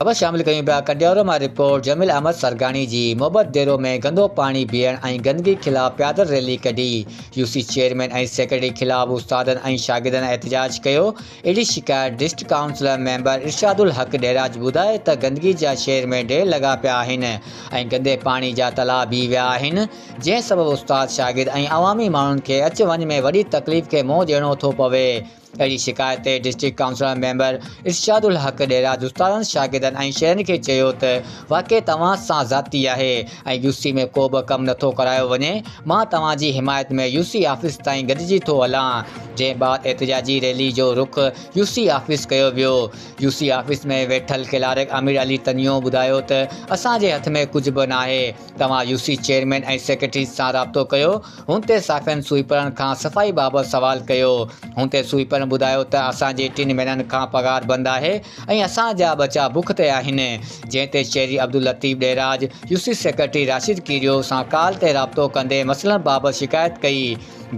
خبر شامل ڪيون پيا ڪنڊيارو مان رپورٽ جميل احمد سرگاڻي جي محبت ديرو ۾ گندو پاڻي بيهڻ ۽ گندگي خلاف پيادل ريلي ڪڍي يو سي چيئرمين ۽ سيڪريٽري خلاف استادن ۽ شاگردن احتجاج ڪيو اهڙي شڪايت district councillor member Irshad ul Haq Dehraj ٻڌايو ته گندگي جا شهر ۾ ڍير لڳا پيا آهن ۽ گندي پاڻي جا تلاء بيهي ويا آهن جنهن سبب استاد شاگرد ۽ عوامي ماڻهن کي اچ وڃ ۾ وڏي تڪليف کي منهن ڏيڻو ٿو پوي. اهڙي شڪايت تي district councillor member Irshad ul Haq Dehraj استادن، شاگردن ۽ شهرين کي چيو ته واقعي توهان سان زيادتي آهي ۽ يو سي ۾ ڪو به ڪم نٿو ڪرايو وڃي، مان توهان جي حمايت ۾ يو سي آفيس تائين گڏجي ٿو هلان، جنهن بعد احتجاجي ريلي جو رخ يو سي آفيس ڪيو ويو. يو سي آفيس ۾ ويٺل ڪلارڪ امير علي تنيو ٻڌايو ته اسان جي هٿ ۾ ڪجهه به ناهي، توهان يو سي چيئرمين ۽ سيڪريٽري سان رابطو ڪيو، هن تي صحافين سوئيپرن کان صفائي بابت سوال ڪيو، هن تي سوئيپرن ٻڌايو ته اسان جي ٽن مهينن کان پگهار بند آهي ۽ اسان جا ٻچا بک تي آهن، جنهن تي شهري Abdul Latif Dehraj U C secretary Rashid Kerio سان ڪال تي رابطو ڪندي مسئلن بابت شڪايت ڪئي،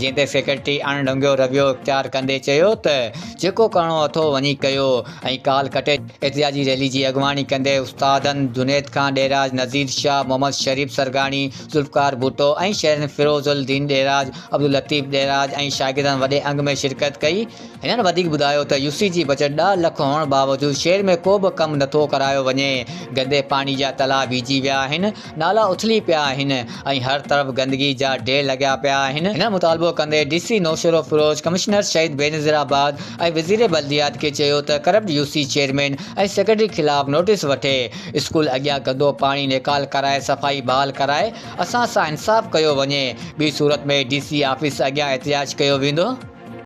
جنهن تي سيڪريٽري اڻ ڍنگيو رويو اختيار ڪندي چيو ته جيڪو ڪرڻو اٿو وڃي ڪيو ۽ ڪال ڪٽي. احتجاجي ريلي جي اڳواڻي ڪندي استادن جنيد خان ڏيراج، نذير شاهه، محمد شريف سرگاڻي، ذوالفقار ڀٽو ۽ شهرين فيروز الدين ڏيراج، عبداللطيف ڏيراج ۽ شاگردن وڏي انگ ۾ شرڪت ڪئي. هنن وڌيڪ ٻڌايو ته يوسي جي بجيٽ ڏهه لک هئڻ باوجود شهر ۾ ڪو به ڪم نٿو ڪرايو وڃي، گندي پاڻي جا تلاء بيهجي ويا آهن، نالا اٿلي پيا آهن ۽ هر طرف گندگي جا ڍير لڳيا پيا آهن. هنن مطالبو ڪندي D C Naushahro Feroze, commissioner Shaheed Benazirabad ۽ وزير بلديات کي چيو ته ڪرپٽ يوسي چيئرمين ۽ سيڪريٽري خلاف نوٽيس وٺي اسڪول اڳيان گندو پاڻي نيڪال ڪرائي صفائي بحال ڪرائي اسان سان انصاف ڪيو وڃي ٻي صورت ۾ ڊي سي آفيس اڳيان احتجاج ڪيو ويندو.